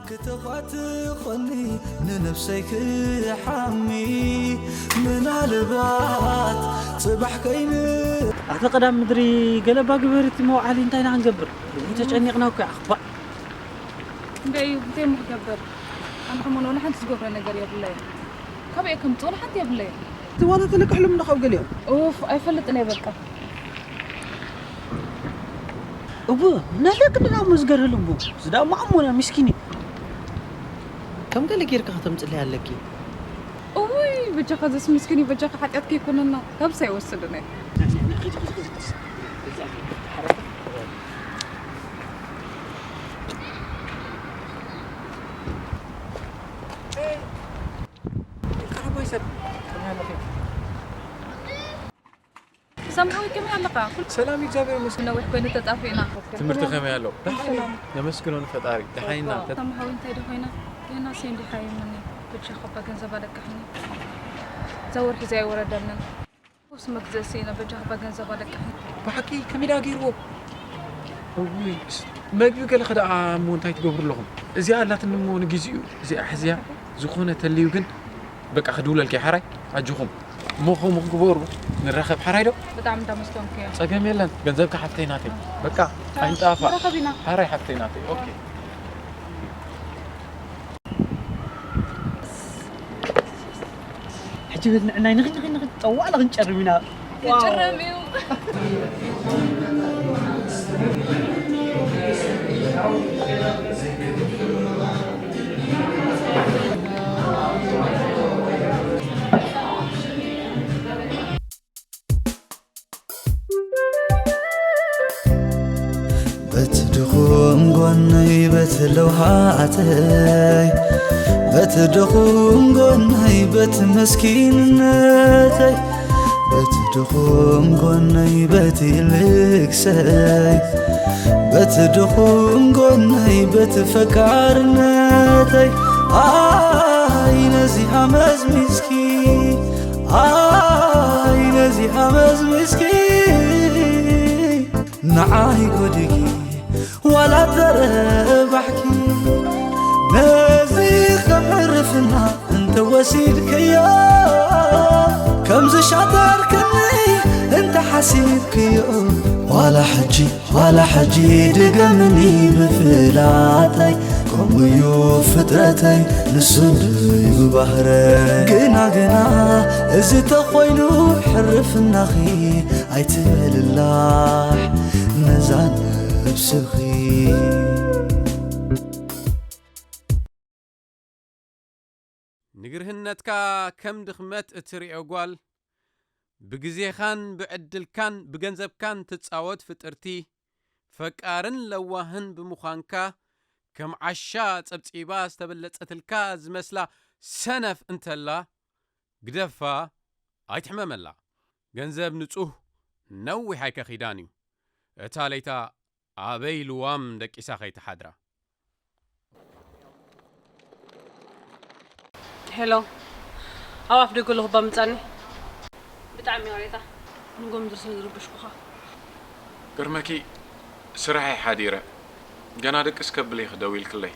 ክተፋትኾኒ ንነብሰይ ክሓሚ ምናልባት ጽባሕ ከይን ኣታ ቀዳም ምድሪ ገለባ ግበርቲ መውዓሊ እንታይ ኢና ክንገብር? ብኡ ተጨኒቕና እኮ ኣኽባእ። እንደይ እንታይ እሞ ክገብር ኣንሕሞን ወላ ሓንቲ ዝገብሮ ነገር የብለይ። ካበይ ከምፅ ወላ ሓንቲ የብለይ። ዝዋላ ተለቅሕሎም ንኻብ ገሊኦም ኡፍ ኣይፈልጥን እየ በቃ። እቡ ናለክ ድና መዝገርህል እቡ ዝዳ ማዕሞና ምስኪኒ ከም ገለ ጌርካ ከተምፅለይ ኣለኪ። እውይ በጃኻ ዘስ ምስኪኒ በጃኻ ሓጢኣት ከይኮነና ካብሳ ይወስድን እየ። ቀረባይ ሰብ ከመይ ኣለኺ? ሰምሃዊ ከመይ ኣለኻ? ሰላም እግዚኣብሔር ይመስገን። ነዊሕ ኮይኑ ተጣፊእና። ትምህርቲ ከመይ ኣሎ? ደሓን ነመስግኖ ንፈጣሪ። ደሓን ኢና። ሰምሃዊ እንታይ ዶ ኮይና? ገና ሴንዲ ሓይምኒ። በጃኻ እባ ገንዘብ ኣለቅሕኒ። እዛ ወርሒ እዚኣ ኣይወረደንን። ቁርሲ መግዘሲ ኢና በጃኻ እባ ገንዘብ ኣለቅሕኒ። ብሓቂ ከመይ ደኣ ገይርዎ? እውይ፣ መግቢ ገለ ከ ደኣ እሞ እንታይ ትገብሩ ኣለኹም? እዚኣ ኣላትኒ እሞ ንግዚኡ እዚኣ ሕዝያ ዝኾነ ተልዩ ግን በቃ ክድውለልኪ ሓራይ ኣጆኹም እሞ ከምኡ ግበሩ ንራኸብ ሓራይ ዶ? ብጣዕሚ እንዳመስገንኩ እየ። ጸገም የለን ገንዘብካ ሓፍተይ ናተይ በቃ ኣይንጣፋእ ንራኸብ ኢና። ሓራይ ሓፍተይ ናተይ ኦኬ። ሕጂ በል ንዕናይ ንኺድ ንኺድ ንኺድ ጠዋዕና ክንጨርም ኢና። ክጭረም እዩ። በቲ ድኹም ጎነይ በቲ ለውሃተይ በቲ ድኹም ጎነይ በቲ መስኪንነተይ በቲ ድኹም ጎነይ በቲ ልግሰይ በቲ ድኹም ጎነይ በቲ ፈቃርነተይ ኣይ ነዚኣ መዝሚዝኪ ኣይ ነዚኣ መዝሚዝኪ ንዓይ ጎዲጊ ዋላ ተረባሕኪ ነዚ ከም ዕርፍና እንተወሲድክዮ ከምዚ ሻጠርክኒ እንተሓሲብክዮ ዋላ ሕጂ ዋላ ሕጂ ድገምኒ ብፍላጠይ ከምኡዩ ፍጥረተይ ንሱ ድዩ ባህረ ግና ግና እዚ ተኾይኑ ሕርፍናኺ ኣይትበልላሕ ነዛ ነብስኺ ንግርህነትካ ከም ድኽመት እትርእዮ ጓል፣ ብግዜኻን ብዕድልካን ብገንዘብካን ትጻወት ፍጥርቲ፣ ፈቃርን ለዋህን ብምዃንካ፣ ከም ዓሻ ጸብጺባ ዝተበለጸትልካ ዝመስላ ሰነፍ እንተላ፣ ግደፋ፣ ኣይትሕመመላ። ገንዘብ ንጹህ ነዊሕ ኣይከኺዳን እዩ። እታ ለይታ ኣበይ ልዋም ደቂሳ ከይትሓድራ። ሄሎ፣ ኣብ ኣፍ ደገ ኣለኹ እባ ምጻኒ። ብጣዕሚ ይቕሬታ ንጎምድር ስለ ዝረበሽኩኻ። ገርመኪ ስራሐይ ሓዲረ ገና ድቅስ ከብል ኢኺ ደዊልክለይ።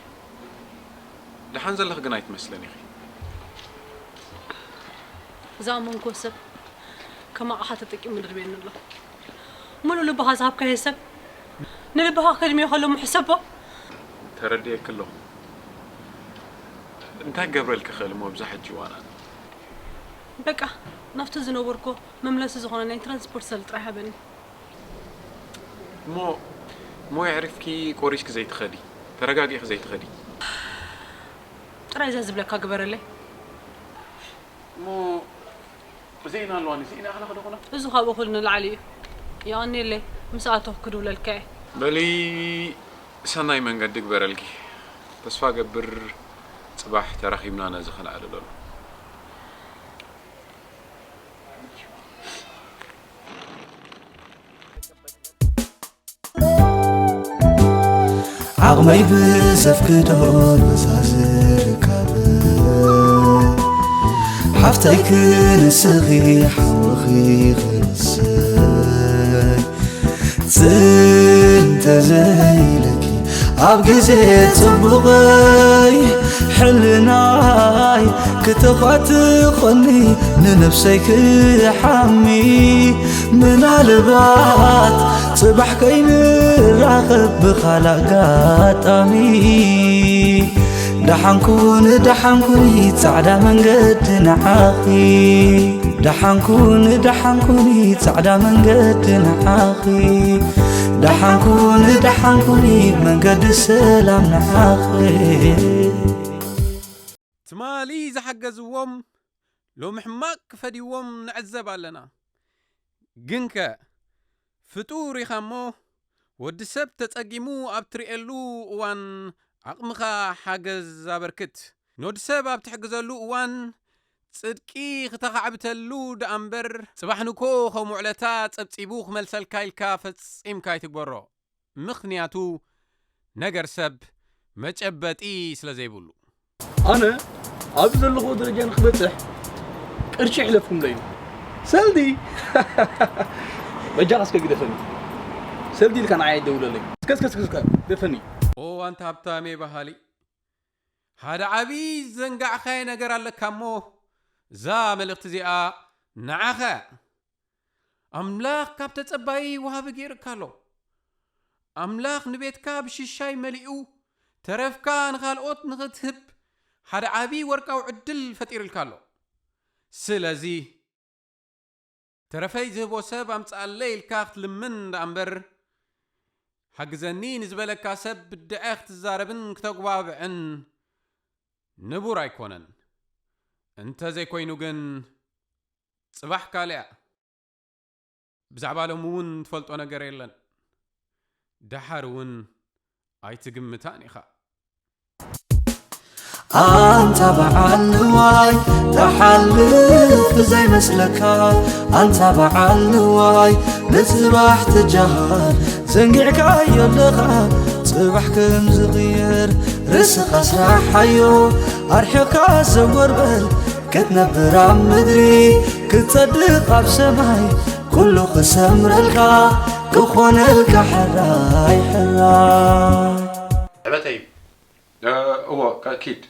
ደሓን ዘለኺ ግን ኣይትመስልን ኢኺ። ዝኣመንክዎ ሰብ ከም ኣቕሓ ተጠቂሙ ድርብየኒ ኣሎ። ሙሉእ ልብኻ ዝሃብካዮ ሰብ ንልብኻ ከድምዮ ከሎ እሞ ሕሰቦ። ተረዲኤኪ ኣለኹ። እንታይ ክገብረልኪ እኽእል እሞ ኣብዚ ሕጂ እዋን ኣነ? በቃ ናብቲ ዝነበርኩ መምለሲ ዝኾነ ናይ ትራንስፖርት ሰልዲ ጥራይ ሃበኒ። እሞ እሞ የዕሪፍኪ ቆሪሽኪ ዘይትኸዲ ተረጋጊእኺ ዘይትኸዲ። ጥራይ እዛ ዝብለካ ግበረለይ። እሞ እዚእና ኣለዋኒ እዚእና ኣኽላ ክደኹና። እዚ ካብ እኹል ንላዕሊ እዩ። የቐንየለይ ምስ ኣተኹ ክድውለልካ እየ። በሊ ሰናይ መንገዲ ግበረልኪ። ተስፋ ገብር ጽባሕ ተራኺብና ነዚ ከነዕልለሉ። ዓቕመይ ብዘፍቅዶ በዛ ዝርከብ ሓፍተይ ክንስኺ ሓውኺ ክንስይ ጽንተ ዘይለኪ ኣብ ግዜ ጽቡቐይ ሕልናይ ክተፋትኾኒ ንነፍሰይ ክሓሚ ምናልባት ጽባሕ ከይንራኸብ ብኻል ኣጋጣሚ ደሓንኩን ደሓንኩኒ ጻዕዳ መንገዲ ንዓኺ ደሓንኩን ደሓንኩኒ ጻዕዳ መንገዲ ንዓኺ ደሓንኩን ደሓንኩኒ መንገዲ ሰላም ንዓኺ ትማሊ ዝሓገዝዎም ሎሚ ሕማቕ ክፈድይዎም ንዕዘብ ኣለና። ግንከ ፍጡር ኢኻ እሞ ወዲ ሰብ ተጸጊሙ ኣብ ትርእየሉ እዋን ዓቕምኻ ሓገዝ ኣበርክት። ንወዲ ሰብ ኣብ ትሕግዘሉ እዋን ጽድቂ ክተኻዕብተሉ ደኣ እምበር ጽባሕ ንኮ ከም ውዕለታ ጸብጺቡ ክመልሰልካ ኢልካ ፈጺምካ ኣይትግበሮ። ምኽንያቱ ነገር ሰብ መጨበጢ ስለ ዘይብሉ። ኣነ ኣብዚ ዘለኹዎ ደረጃ ንክበፅሕ ቅርሺ ይሕለፍኩም ዶ እዩ? ሰልዲ በጃኻ እስከ ግደፈኒ። ሰልዲ ኢልካ ንዓይ ኣይደውለለይ። እስከ እስከ እስከ እስከ ግደፈኒ። ኦ ኣንታ ሃብታሜ በሃሊ፣ ሓደ ዓብዪ ዝዘንጋዕካዮ ነገር ኣለካ እሞ እዛ መልእኽቲ እዚኣ ንዓኻ እያ። ኣምላኽ ካብ ተጸባዪ ወሃቢ ገይሩካ ኣሎ። ኣምላኽ ንቤትካ ብሽሻይ መሊኡ ተረፍካ ንኻልኦት ንኽትህብ ሓደ ዓቢ ወርቃዊ ዕድል ፈጢሩልካ ኣሎ። ስለዚ ተረፈይ ዝህቦ ሰብ ኣምጽኣለይ ኢልካ ክትልምን ደኣ እምበር ሓግዘኒ ንዝበለካ ሰብ ብድዐ ክትዛረብን ክተጉባብዕን ንቡር ኣይኮነን። እንተ ዘይኮይኑ ግን ጽባሕ ካልእ እያ። ብዛዕባ ሎሚ እውን ትፈልጦ ነገር የለን። ደሓር እውን ኣይትግምታን ኢኻ። ኣንታ በዓል ንዋይ ተሓልፍ ዘይመስለካ ኣንታ በዓል ንዋይ ንጽባሕ ትጃሃር ዘንጊዕካዮ ኣለኻ ጽባሕ ከም ዝቕየር ርእስኻ ስራሓዮ ኣርሒቕካ ዘወር በል ክትነብር ኣብ ምድሪ ክትጸድቕ ኣብ ሰማይ ኩሉ ክሰምረልካ ክኾነልካ ሕራይ ሕራይ። ዕበተይ እዎ ኪድ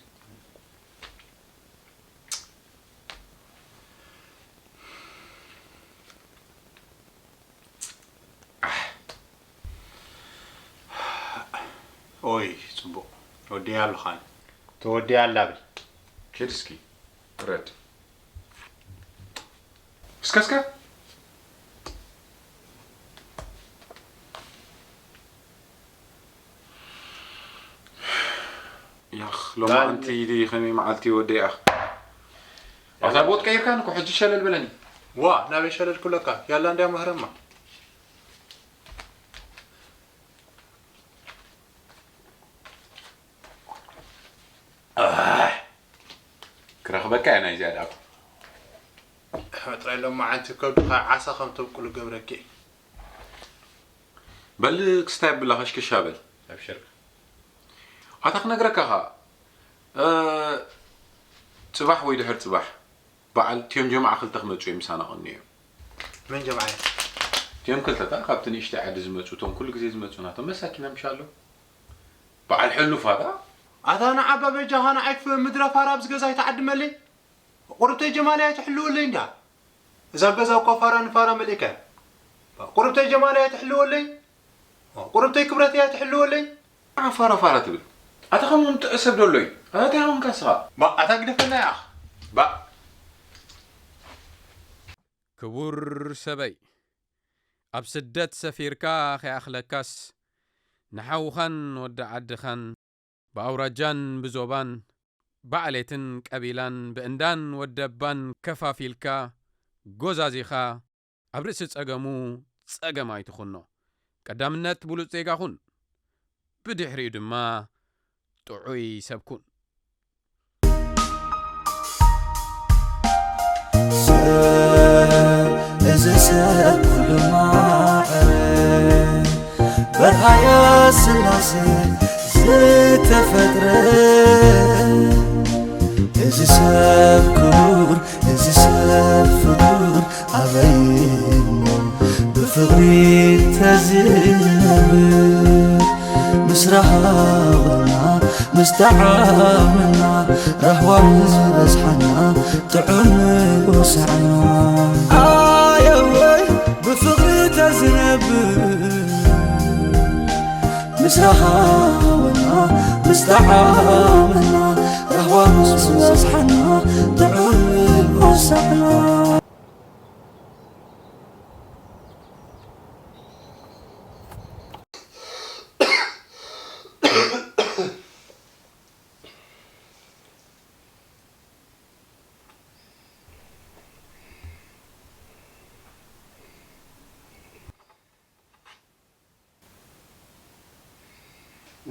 ኦይ ጽቡቕ ወዲያ ኣለኻን ተወዲያ ኣላ ብል ኪድ እስኪ ፍረድ እስከ እስከ ያኽ ሎማዓንቲ ከመይ መዓልቲ ወደይ ኣኽ ኣታ ቦት ቀይርካ ንኮ ሕጂ ሸለል በለኒ ዋ ናበይ ሸለል ክብለካ ያላ እንድያ መህረማ ክረኽበካ እየ ናይዚኣ ደኣ ጥራይ ሎማዓንቲ ከብድኻ ዓሳ ከም ተብቁሉ ገብረኪ በል ክስታይ ብላ ከሽክሻ በል ኣብሽርካ ኣታ ክነግረካ ኸኣ ጽባሕ ወይ ድሕር ጽባሕ በዓል ቲዮም ጀምዓ ክልተ ክመጹ እዮም ምሳና ቀንዩ እዮም መን ጀምዓ እዮም ቲዮም ክልተታ ካብቲ ንእሽተይ ዓዲ ዝመጹ እቶም ኩሉ ግዜ ዝመጹ ናቶም መሳኪና ምሻ ኣለዉ በዓል ሕሉፋታ ኣታ ንዓባ በጃኻ ንዓይ ክፍበ ምድረ ፋራ ኣብዚ ገዛ ኣይትዓድመለይ ቁርብተይ ጀማል እያ ትሕልወለይ እንዳ እዛ ገዛ እኳ ፋራ ንፋራ መሊእካ እያ ቁርብተይ ጀማል እያ ትሕልወለይ ቁርብተይ ክብረት እያ ትሕልወለይ ንዓ ፋራ ፋራ ትብል ኣታ ከምኡ ምጥዑ ሰብ ደሎ እዩ ኣታ እንታይ ኾንካ ስኻ ባ ኣታ ግደፈና ያኽ ባ ክቡር ሰበይ ኣብ ስደት ሰፊርካ ከይኣኽለካስ ንሓውኻን ወዲ ዓድኻን ብኣውራጃን ብዞባን ብዓሌትን ቀቢላን ብእንዳን ወደባን ከፋፊልካ ጎዛዚኻ ኣብ ርእሲ ጸገሙ ጸገም ኣይትኹኖ። ቀዳምነት ብሉጽ ዜጋ ኩን፣ ብድሕሪኡ ድማ ጥዑይ ሰብ ኩን። ሰብ እዚ ሰብ ኩሉ ማዕረ በርኣያ ስላሴ ዝተፈጥረ እዚ ሰብ ክቡር እዚ ሰብ ፍጡር ኣበይ እሞ ብፍቕሪ ተዝነብር ምስ ስራሕና ምስ ተዓመና ራህዋ ምስ በዝሓና ጥዑም ወሳዕና ኣየወይ ብፍቕሪ ተዝነብር ምስ ረሃወና ምስ ተዓመና ራህዋ ምስ በዝሓና ጥዑም ወሳዕና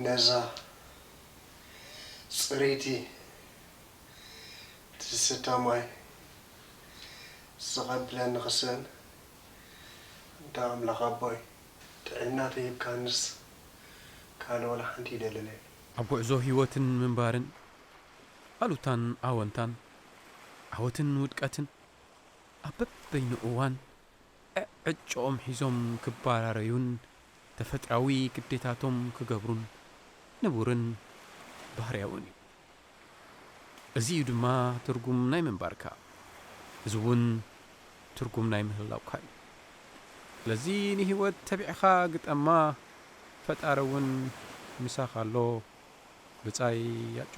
ነዛ ጽርይቲ ትስተ ማይ ዘቐብለኒ ክስእን እንዳ ኣምላኽ ኣቦይ ጥዕና ተሂብካንስ ካልእ ወላ ሓንቲ ይደልን እየ። ኣብ ጉዕዞ ህይወትን ምንባርን ኣሉታን ኣወንታን ዓወትን ውድቀትን ኣብ በበይኑ እዋን ዕዕጭኦም ሒዞም ክባራረዩን ተፈጥራዊ ግዴታቶም ክገብሩን ንቡርን ባህርያውን እዩ። እዚ እዩ ድማ ትርጉም ናይ ምንባርካ፣ እዚ እውን ትርጉም ናይ ምህላውካ እዩ። ስለዚ ንህይወት ተቢዕኻ ግጠማ፣ ፈጣሪ እውን ምሳኻ ኣሎ። ብጻይ ያጮ።